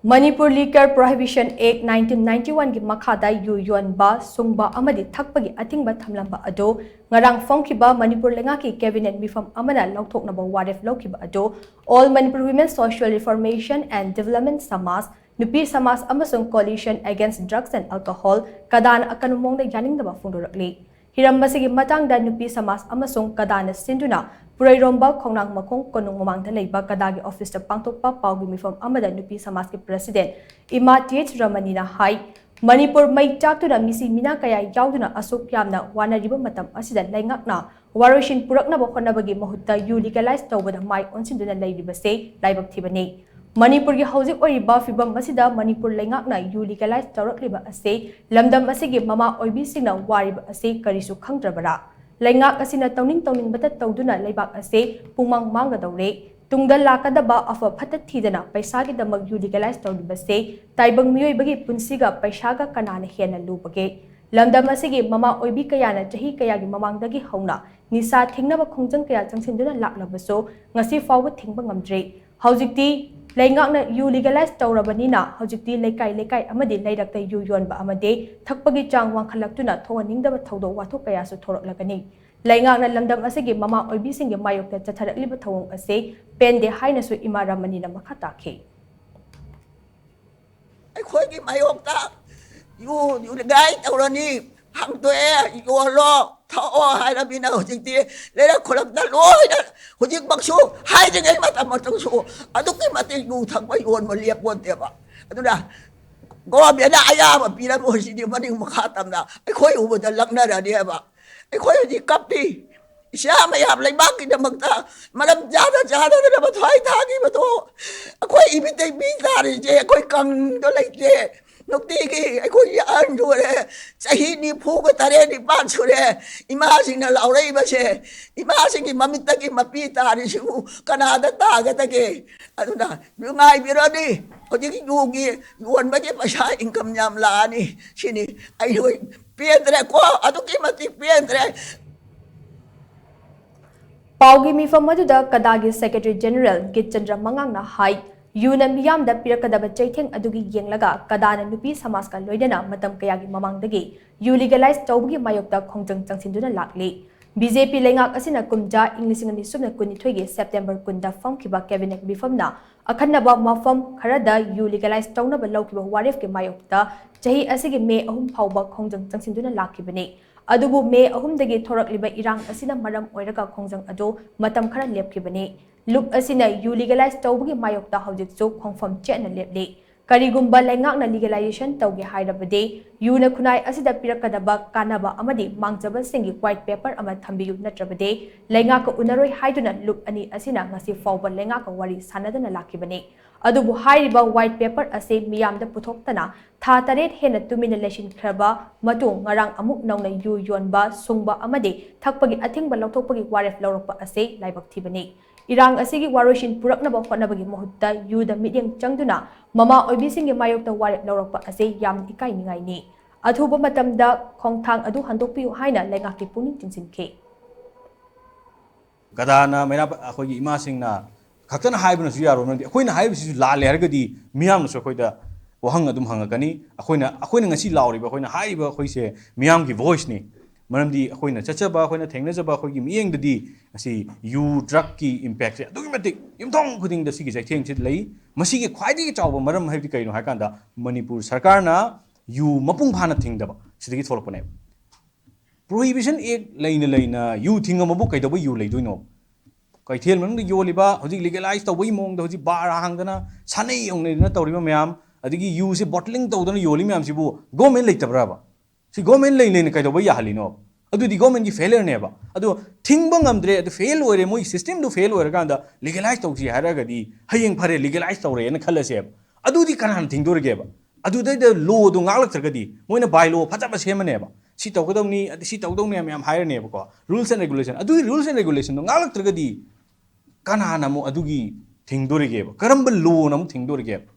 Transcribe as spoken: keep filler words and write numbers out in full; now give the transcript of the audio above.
Manipur Liquor Prohibition Act nineteen ninety-one ꯒꯤ ꯃꯈꯥꯗ U ꯌꯣꯟꯕ, ꯁꯨꯡꯕ ꯑꯃꯗꯤ ꯊꯛꯄꯒꯤ ꯑꯊꯤꯡꯕ ꯊꯝꯂꯝꯕ ꯑꯗꯨ ꯉꯔꯥꯡ ꯐꯣꯡꯈꯤꯕ ꯃꯅꯤꯄꯨꯔ ꯂꯩꯉꯥꯛꯀꯤ cabinet ꯃꯤꯐꯝ ꯑꯃꯅ ꯂꯧꯊꯣꯛꯅꯕ ꯋꯥꯔꯦꯞ ꯂꯧꯈꯤꯕ ꯑꯗꯨ All Manipur Women Social Reformation and Development ꯁꯃꯥꯖ, ꯅꯨꯄꯤ ꯁꯃꯥꯖ ꯑꯃꯁꯨꯡ Coalition Against Drugs and Alcohol, ꯀꯗꯥꯅ ꯑꯀꯟꯕ ꯃꯑꯣꯡꯗ ꯌꯥꯅꯤꯡꯗꯕ ꯐꯣꯡꯗꯣꯔꯛꯂꯤ꯫ ꯍꯤꯔꯝ ꯑꯁꯤꯒꯤ ꯃꯇꯥꯡꯗ ꯅꯨꯄꯤ ꯁꯃꯥꯖ ꯑꯃꯁꯨꯡ ꯀꯗꯥꯅ ꯁꯤꯟꯗꯨꯅ ꯄꯨꯔꯩꯔꯣꯝꯕ ꯈꯣꯡꯅꯥꯡ ꯃꯈꯣꯡ ꯀꯣꯅꯨꯡ ꯃꯃꯥꯡꯗ ꯂꯩꯕ ꯀꯗꯥꯒꯤ office ꯇ ꯄꯥꯡꯊꯣꯛꯄ ꯄꯥꯎꯒꯤ ꯃꯤꯐꯝ ꯑꯃꯗ ꯅꯨꯄꯤ ꯁꯃꯥꯖꯀꯤ president ꯏꯃꯥ ꯇꯤ ꯑꯩꯆ ꯔꯃꯅꯤꯅ ꯍꯥꯏ, ꯃꯅꯤꯄꯨꯔ ꯃꯩ ꯆꯥꯛꯇꯨꯅ ꯃꯤꯁꯤ ꯃꯤꯅꯥ ꯀꯌꯥ ꯌꯥꯎꯗꯨꯅ ꯑꯁꯨꯛ ꯌꯥꯝꯅ ꯋꯥꯅꯔꯤꯕ ꯃꯇꯝ ꯑꯁꯤꯗ ꯂꯩꯉꯥꯛꯅ ꯋꯥꯔꯣꯏꯁꯤꯟ ꯄꯨꯔꯛꯅꯕ ꯍꯣꯠꯅꯕꯒꯤ ꯃꯍꯨꯠꯇ ꯌꯨ legalize ꯇꯧꯕꯗ ꯃꯥꯏ ꯑꯣꯟꯁꯤꯟꯗꯨꯅ ꯂꯩꯔꯤꯕꯁꯦ ꯂꯥꯏꯕꯛ ꯊꯤꯕꯅꯤ꯫ ꯃꯅꯤꯄꯨꯔꯒꯤ ꯍꯧꯖꯤꯛ ꯑꯣꯏꯔꯤꯕ ꯐꯤꯕꯝ ꯑꯁꯤꯗ ꯃꯅꯤꯄꯨꯔ ꯂꯩꯉꯥꯛꯅ ꯌꯨ legalize ꯇꯧꯔꯛꯂꯤꯕ ꯑꯁꯤ ꯂꯝꯗꯝ ꯑꯁꯤꯒꯤ ꯃꯃꯥ ꯑꯣꯏꯕꯤꯁꯤꯡꯅ ꯋꯥꯔꯤꯕ ꯑꯁꯤ ꯀꯔꯤꯁꯨ ꯈꯪꯗ꯭ꯔꯕꯔꯥ? ꯂꯩꯉꯥꯛ ꯑꯁꯤꯅ ꯇꯧꯅꯤꯡ ꯇꯧꯅꯤꯡꯕꯇ ꯇꯧꯗꯨꯅ ꯂꯩꯕꯥꯛ ꯑꯁꯤ ꯄꯨꯡꯃꯥꯡ ꯃꯥꯡꯒꯗꯧꯔꯦ꯫ ꯇꯨꯡꯗ ꯂꯥꯛꯀꯗꯕ ꯑꯐ ꯐꯠꯇ ꯊꯤꯗꯅ ꯄꯩꯁꯥꯒꯤꯗꯃꯛ ꯌꯨ legalize ꯇꯧꯔꯤꯕꯁꯦ ꯇꯥꯏꯕꯪ ꯃꯤꯑꯣꯏꯕꯒꯤ ꯄꯨꯟꯁꯤꯒ ꯄꯩꯁꯥꯒ ꯀꯅꯥꯅ ꯍꯦꯟꯅ ꯂꯨꯕꯒꯦ? ꯂꯝꯗꯝ ꯑꯁꯤꯒꯤ ꯃꯃꯥ ꯑꯣꯏꯕꯤ ꯀꯌꯥꯅ ꯆꯍꯤ ꯀꯌꯥꯒꯤ ꯃꯃꯥꯡꯗꯒꯤ ꯍꯧꯅ ꯅꯤꯁꯥ ꯊꯤꯡꯅꯕ ꯈꯣꯡꯖꯪ ꯀꯌꯥ ꯆꯪꯁꯤꯟꯗꯨꯅ ꯂꯥꯛꯂꯕꯁꯨ ꯉꯁꯤ ꯐꯥꯎꯕ ꯊꯤꯡꯕ ꯉꯝꯗ꯭ꯔꯤ꯫ ꯍꯧꯖꯤꯛꯇꯤ ꯂꯩꯉꯥꯛꯅ ꯌꯨ legalize ꯇꯧꯔꯕꯅꯤꯅ ꯍꯧꯖꯤꯛꯇꯤ ꯂꯩꯀꯥꯏ ꯂꯩꯀꯥꯏ ꯑꯃꯗꯤ ꯂꯩꯔꯛꯇ ꯌꯨ ꯌꯣꯟꯕ ꯑꯃꯗꯤ ꯊꯛꯄꯒꯤ ꯆꯥꯡ ꯋꯥꯡꯈꯠꯂꯛꯇꯨꯅ ꯊꯣꯛꯍꯟꯅꯤꯡꯗꯕ ꯊꯧꯗꯣꯛ ꯋꯥꯊꯣꯛ ꯀꯌꯥꯁꯨ ꯊꯣꯔꯛꯂꯒꯅꯤ꯫ ꯂꯩꯉꯥꯛꯅ ꯂꯝꯗꯝ ꯑꯁꯤꯒꯤ ꯃꯃꯥ ꯑꯣꯏꯕꯤꯁꯤꯡꯒꯤ ꯃꯥꯌꯣꯛꯇ ꯆꯠꯊꯔꯛꯂꯤꯕ ꯊꯧꯑꯣꯡ ꯑꯁꯤ ꯄꯦꯟꯗꯦ ꯍꯥꯏꯅꯁꯨ ꯏꯃꯥ ꯔꯃꯅꯤꯅ ꯃꯈꯥ ꯇꯥꯈꯤ꯫ ꯑꯩꯈꯣꯏꯒꯤ ꯃꯥꯌꯣꯛꯇ ꯌꯨ ꯌꯨ legalize ꯇꯧꯔꯅꯤ, ꯍꯥꯡꯗꯣꯛꯑꯦ, ꯌꯣꯜꯂꯣ, ꯊꯛꯑꯣ ꯍꯥꯏꯔꯕꯅꯤꯅ ꯍꯧꯖꯤꯛꯇꯤ ꯂꯩꯔꯛ ꯈꯨꯂꯛꯇ ꯂꯣꯏꯅ ꯍꯧꯖꯤꯛꯃꯛꯁꯨ ꯍꯥꯏꯔꯤꯉꯩ ꯃꯇꯝꯃꯛꯇꯁꯨ ꯑꯗꯨꯛꯀꯤ ꯃꯇꯤꯛ ꯌꯨ ꯊꯛꯄ ꯌꯣꯟꯕ ꯂꯦꯞꯄꯣꯟꯇꯦꯕ꯫ ꯑꯗꯨꯅ government ꯅ ꯑꯌꯥꯕ ꯄꯤꯔꯕ ꯍꯧꯖꯤꯛꯇꯤ ꯃꯅꯤꯡ ꯃꯈꯥ ꯇꯝꯅ ꯑꯩꯈꯣꯏ ꯎꯕꯗ ꯂꯛꯅꯔꯅꯦꯕ꯫ ꯑꯩꯈꯣꯏ ꯍꯧꯖꯤꯛ ꯀꯞꯄꯤ꯫ ꯏꯆꯥ ꯃꯌꯥꯝ ꯂꯩꯕꯥꯛꯀꯤꯗꯃꯛꯇ ꯃꯔꯝ ꯆꯥꯗ ꯆꯥꯗꯗꯅ ꯃꯊ꯭ꯋꯥꯏ ꯊꯥꯈꯤꯕꯗꯣ ꯑꯩꯈꯣꯏ ꯏꯃꯤꯠꯇ ꯃꯤ ꯇꯥꯔꯤꯁꯦ ꯑꯩꯈꯣꯏ ꯀꯪꯗꯣ ꯂꯩꯇꯦ꯫ ꯅꯨꯡꯇꯤꯒꯤ ꯑꯩꯈꯣꯏꯒꯤ ꯑꯍꯟ ꯁꯨꯔꯦ, ꯆꯍꯤ ꯅꯤꯐꯨꯒ ꯇꯔꯦꯠ ꯅꯤꯄꯥꯟ ꯁꯨꯔꯦ, ꯏꯃꯥꯁꯤꯡꯅ ꯂꯥꯎꯔꯛꯏꯕꯁꯦ, ꯏꯃꯥꯁꯤꯡꯒꯤ ꯃꯃꯤꯠꯇꯒꯤ ꯃꯄꯤ ꯇꯥꯔꯤꯁꯤꯕꯨ ꯀꯅꯥꯗ ꯇꯥꯒꯗꯒꯦ? ꯑꯗꯨꯅ ꯅꯨꯡꯉꯥꯏꯕꯤꯔꯣꯅꯤ, ꯍꯧꯖꯤꯛ ꯌꯨꯒꯤ ꯌꯣꯟꯕꯒꯤ ꯄꯩꯁꯥ income ꯌꯥꯝ ꯂꯥꯛꯑꯅꯤ ꯁꯤꯅꯤ꯫ ꯑꯩꯈꯣꯏ ꯄꯦꯟꯗ꯭ꯔꯦꯀꯣ, ꯑꯗꯨꯛꯀꯤ ꯃꯇꯤꯛ ꯄꯦꯟꯗ꯭ꯔꯦ꯫ ꯄꯥꯎꯒꯤ ꯃꯤꯐꯝ ꯑꯗꯨꯗ ꯀꯗꯥꯒꯤ Secretary General ꯒꯤꯠꯆꯟꯗ꯭ꯔ ꯃꯉꯥꯡꯅ ꯍꯥꯏ, ꯌꯨꯅ ꯃꯤꯌꯥꯝꯗ ꯄꯤꯔꯛꯀꯗꯕ ꯆꯩꯊꯦꯡ ꯑꯗꯨꯒꯤ ꯌꯦꯡꯂꯒ ꯀꯗꯥꯅ ꯅꯨꯄꯤ ꯁꯃꯥꯖꯀ ꯂꯣꯏꯅꯅ ꯃꯇꯝ ꯀꯌꯥꯒꯤ ꯃꯃꯥꯡꯗꯒꯤ ꯌꯨ ꯂꯤꯒꯦꯂꯥꯏꯖ ꯇꯧꯕꯒꯤ ꯃꯥꯌꯣꯛꯇ ꯈꯣꯡꯖꯪ ꯆꯪꯁꯤꯟꯗꯨꯅ ꯂꯥꯛꯂꯤ꯫ ꯕꯤ ꯖꯦ ꯄꯤ ꯂꯩꯉꯥꯛ ꯑꯁꯤꯅ ꯀꯨꯝꯖꯥ ꯏꯪ ꯂꯤꯁꯤꯡ ꯑꯅꯤ ꯁꯨꯞꯅ ꯀꯨꯟꯅꯤꯊꯣꯏꯒꯤ ꯁꯦꯞꯇꯦꯝꯕꯔ ꯀꯨꯟꯗ ꯐꯝꯈꯤꯕ ꯀꯦꯕꯤꯅꯦꯠ ꯃꯤꯐꯝꯅ ꯑꯈꯟꯅꯕ ꯃꯐꯝ ꯈꯔꯗ ꯌꯨ ꯂꯤꯒꯦꯂꯥꯏꯖ ꯇꯧꯅꯕ ꯂꯧꯈꯤꯕ ꯋꯥꯔꯦꯞꯀꯤ ꯃꯥꯌꯣꯛꯇ ꯆꯍꯤ ꯑꯁꯤꯒꯤ ꯃꯦ ꯑꯍꯨꯝ ꯐꯥꯎꯕ ꯈꯣꯡꯖꯪ ꯆꯪꯁꯤꯟꯗꯨꯅ ꯂꯥꯛꯈꯤꯕꯅꯤ꯫ ꯑꯗꯨꯕꯨ ꯃꯦ ꯑꯍꯨꯝꯗꯒꯤ ꯊꯣꯔꯛꯂꯤꯕ ꯏꯔꯥꯡ ꯑꯁꯤꯅ ꯃꯔꯝ ꯑꯣꯏꯔꯒ ꯈꯣꯡꯖꯪ ꯑꯗꯨ ꯃꯇꯝ ꯈꯔ ꯂꯦꯞꯈꯤꯕꯅꯤ꯫ ꯂꯨꯞ ꯑꯁꯤꯅ ꯌꯨ ꯂꯤꯒꯦꯂꯥꯏꯖ ꯇꯧꯕꯒꯤ ꯃꯥꯌꯣꯛꯇ ꯍꯧꯖꯤꯛꯁꯨ ꯈꯣꯡꯐꯝ ꯆꯦꯠꯅ ꯂꯦꯞꯂꯤ꯫ ꯀꯔꯤꯒꯨꯝꯕ ꯂꯩꯉꯥꯛꯅ ꯂꯤꯒꯦꯂꯥꯏꯖꯦꯁꯟ ꯇꯧꯒꯦ ꯍꯥꯏꯔꯕꯗꯤ ꯌꯨꯅ ꯈꯨꯟꯅꯥꯏ ꯑꯁꯤꯗ ꯄꯤꯔꯛꯀꯗꯕ ꯀꯥꯟꯅꯕ ꯑꯃꯗꯤ ꯃꯥꯡꯖꯕꯁꯤꯡꯒꯤ ꯋꯥꯏꯠ ꯄꯦꯄꯔ ꯑꯃ ꯊꯝꯕꯤꯌꯨ, ꯅꯠꯇ꯭ꯔꯕꯗꯤ ꯂꯩꯉꯥꯛꯀ ꯎꯅꯔꯣꯏ ꯍꯥꯏꯗꯨꯅ ꯂꯨꯞ ꯑꯅꯤ ꯑꯁꯤꯅ ꯉꯁꯤ ꯐꯥꯎꯕ ꯂꯩꯉꯥꯛꯀ ꯋꯥꯔꯤ ꯁꯥꯟꯅꯗꯅ ꯂꯥꯛꯈꯤꯕꯅꯤ꯫ ꯑꯗꯨꯕꯨ ꯍꯥꯏꯔꯤꯕ ꯋꯥꯏꯠ ꯄꯦꯄꯔ ꯑꯁꯤ ꯃꯤꯌꯥꯝꯗ ꯄꯨꯊꯣꯛꯇꯅ ꯊꯥ ꯇꯔꯦꯠ ꯍꯦꯟꯅ ꯇꯨꯃꯤꯟꯅ ꯂꯩꯁꯤꯟꯈ꯭ꯔꯕ ꯃꯇꯨꯡ ꯉꯔꯥꯡ ꯑꯃꯨꯛ ꯅꯧꯅ ꯌꯨ ꯌꯣꯟꯕ, ꯁꯨꯡꯕ ꯑꯃꯗꯤ ꯊꯛꯄꯒꯤ ꯑꯊꯤꯡꯕ ꯂꯧꯊꯣꯛꯄꯒꯤ ꯋꯥꯔꯦꯞ ꯂꯧꯔꯛꯄ ꯑꯁꯤ ꯂꯥꯏꯕꯛ ꯊꯤꯕꯅꯤ꯫ ꯏꯔꯥꯡ ꯑꯁꯤꯒꯤ ꯋꯥꯔꯣꯏꯁꯤꯟ ꯄꯨꯔꯛꯅꯕ ꯍꯣꯠꯅꯕꯒꯤ ꯃꯍꯨꯠꯇ ꯌꯨꯗ ꯃꯤꯠꯌꯦꯡ ꯆꯪꯗꯨꯅ ꯃꯃꯥ ꯑꯣꯏꯕꯤꯁꯤꯡꯒꯤ ꯃꯥꯌꯣꯛꯇ ꯋꯥꯔꯦꯞ ꯂꯧꯔꯛꯄ ꯑꯁꯤ ꯌꯥꯝꯅ ꯏꯀꯥꯏꯅꯤꯡꯉꯥꯏꯅꯤ꯫ ꯑꯊꯨꯕ ꯃꯇꯝꯗ ꯈꯣꯡꯊꯥꯡ ꯑꯗꯨ ꯍꯟꯗꯣꯛꯄꯤꯌꯨ ꯍꯥꯏꯅ ꯂꯩꯉꯥꯛꯀꯤ ꯄꯨꯛꯅꯤꯡ ꯆꯤꯡꯁꯤꯟꯈꯤ꯫ ꯀꯗꯥꯅ ꯃꯩꯔꯥ ꯑꯩꯈꯣꯏꯒꯤ ꯏꯃꯥꯁꯤꯡꯅ ꯈꯛꯇꯅ ꯍꯥꯏꯕꯅꯁꯨ ꯌꯥꯔꯣꯏ, ꯃꯔꯝꯗꯤ ꯑꯩꯈꯣꯏꯅ ꯍꯥꯏꯔꯤꯕꯁꯤꯁꯨ ꯂꯥꯜꯂꯦ ꯍꯥꯏꯔꯒꯗꯤ ꯃꯤꯌꯥꯝꯅꯁꯨ ꯑꯩꯈꯣꯏꯗ ꯋꯥꯍꯪ ꯑꯗꯨꯝ ꯍꯪꯉꯛꯀꯅꯤ꯫ ꯑꯩꯈꯣꯏꯅ, ꯑꯩꯈꯣꯏꯅ ꯉꯁꯤ ꯂꯥꯎꯔꯤꯕ, ꯑꯩꯈꯣꯏꯅ ꯍꯥꯏꯔꯤꯕ ꯑꯩꯈꯣꯏꯁꯦ ꯃꯤꯌꯥꯝꯒꯤ ꯚꯣꯏꯁꯅꯤ꯫ ꯃꯔꯝꯗꯤ ꯑꯩꯈꯣꯏꯅ ꯆꯠꯆꯕ, ꯑꯩꯈꯣꯏꯅ ꯊꯦꯡꯅꯖꯕ ꯑꯩꯈꯣꯏꯒꯤ ꯃꯤꯠꯌꯦꯡꯗꯗꯤ ꯑꯁꯤ ꯌꯨ ꯗ꯭ꯔꯛꯀꯤ ꯏꯝꯄꯦꯛꯁꯦ ꯑꯗꯨꯛꯀꯤ ꯃꯇꯤꯛ ꯌꯨꯝꯊꯣꯡ ꯈꯨꯗꯤꯡꯗ ꯁꯤꯒꯤ ꯆꯩꯊꯦꯡꯁꯤ ꯂꯩ꯫ ꯃꯁꯤꯒꯤ ꯈ꯭ꯋꯥꯏꯗꯒꯤ ꯆꯥꯎꯕ ꯃꯔꯝ ꯍꯥꯏꯕꯗꯤ ꯀꯩꯅꯣ ꯍꯥꯏꯀꯥꯟꯗ ꯃꯅꯤꯄꯨꯔ ꯁꯔꯀꯥꯔꯅ ꯌꯨ ꯃꯄꯨꯡ ꯐꯥꯅ ꯊꯤꯡꯗꯕ ꯁꯤꯗꯒꯤ ꯊꯣꯛꯂꯛꯄꯅꯦꯕ꯫ ꯄ꯭ꯔꯣꯍꯤꯕꯤꯁꯟ ꯑꯦꯛ ꯂꯩꯅ ꯂꯩꯅ ꯌꯨ ꯊꯤꯡꯉꯝꯃꯕꯨ ꯀꯩꯗꯧꯕꯩ ꯌꯨ ꯂꯩꯗꯣꯏꯅꯣ? ꯀꯩꯊꯦꯜ ꯃꯅꯨꯡꯗ ꯌꯣꯜꯂꯤꯕ, ꯍꯧꯖꯤꯛ ꯂꯤꯒꯦꯂꯥꯏꯁ ꯇꯧꯕꯒꯤ ꯃꯑꯣꯡꯗ ꯍꯧꯖꯤꯛ ꯕꯥꯔ ꯍꯥꯡꯗꯅ ꯁꯥꯟꯅꯩ ꯌꯧꯅꯗꯅ ꯇꯧꯔꯤꯕ ꯃꯌꯥꯝ, ꯑꯗꯒꯤ ꯌꯨꯁꯦ ꯕꯣꯇꯂꯤꯡ ꯇꯧꯗꯅ ꯌꯣꯜꯂꯤ ꯃꯌꯥꯝꯁꯤꯕꯨ ꯒꯣꯔꯃꯦꯟ ꯂꯩꯇꯕ꯭ꯔꯕ? ꯁꯤ ꯒꯣꯔꯃꯦꯟ ꯂꯩ ꯂꯩꯅ ꯀꯩꯗꯧꯕꯩ ꯌꯥꯍꯜꯂꯤꯅꯣ? ꯑꯗꯨꯗꯤ ꯒꯣꯔꯃꯦꯟꯒꯤ ꯐꯦꯂꯔꯅꯦꯕ꯫ ꯑꯗꯣ ꯊꯤꯡꯕ ꯉꯝꯗ꯭ꯔꯦ, ꯑꯗꯨ ꯐꯦꯜ ꯑꯣꯏꯔꯦ, ꯃꯣꯏ ꯁꯤꯁꯇꯦꯝꯗꯨ ꯐꯦꯜ ꯑꯣꯏꯔꯀꯥꯟꯗ ꯂꯤꯒꯦꯂꯥꯏꯁ ꯇꯧꯁꯤ ꯍꯥꯏꯔꯒꯗꯤ ꯍꯌꯦꯡ ꯐꯔꯦ, ꯂꯤꯒꯦꯂꯥꯏꯁ ꯇꯧꯔꯦꯅ ꯈꯜꯂꯁꯦꯕ, ꯑꯗꯨꯗꯤ ꯀꯅꯥꯅ ꯊꯤꯡꯗꯣꯔꯤꯒꯦꯕ? ꯑꯗꯨꯗꯩꯗ ꯂꯣꯗꯣ ꯉꯥꯛꯂꯛꯇ꯭ꯔꯒꯗꯤ ꯃꯣꯏꯅ ꯕꯥꯏ ꯂꯣ ꯐꯖꯕ ꯁꯦꯝꯃꯅꯦꯕ, ꯁꯤ ꯇꯧꯒꯗꯧꯅꯤ, ꯑꯗ ꯁꯤ ꯇꯧꯗꯧꯅꯤ ꯃꯌꯥꯝ ꯍꯥꯏꯔꯅꯦꯕꯀꯣ, ꯔꯨꯜꯁ ꯑꯦꯟ ꯔꯦꯒꯨꯂꯦꯁꯟ꯫ ꯑꯗꯨꯒꯤ ꯔꯨꯜꯁ ꯑꯦꯟ ꯔꯦꯒꯨꯂꯦꯁꯟꯗꯣ ꯉꯥꯛꯂꯛꯇ꯭ꯔꯒꯗꯤ ꯀꯅꯥꯅ ꯑꯃꯨꯛ ꯑꯗꯨꯒꯤ ꯊꯤꯡꯗꯣꯔꯤꯒꯦꯕ? ꯀꯔꯝꯕ ꯂꯣꯅ ꯑꯃꯨꯛ ꯊꯤꯡꯗꯣꯔꯤꯒꯦꯕ?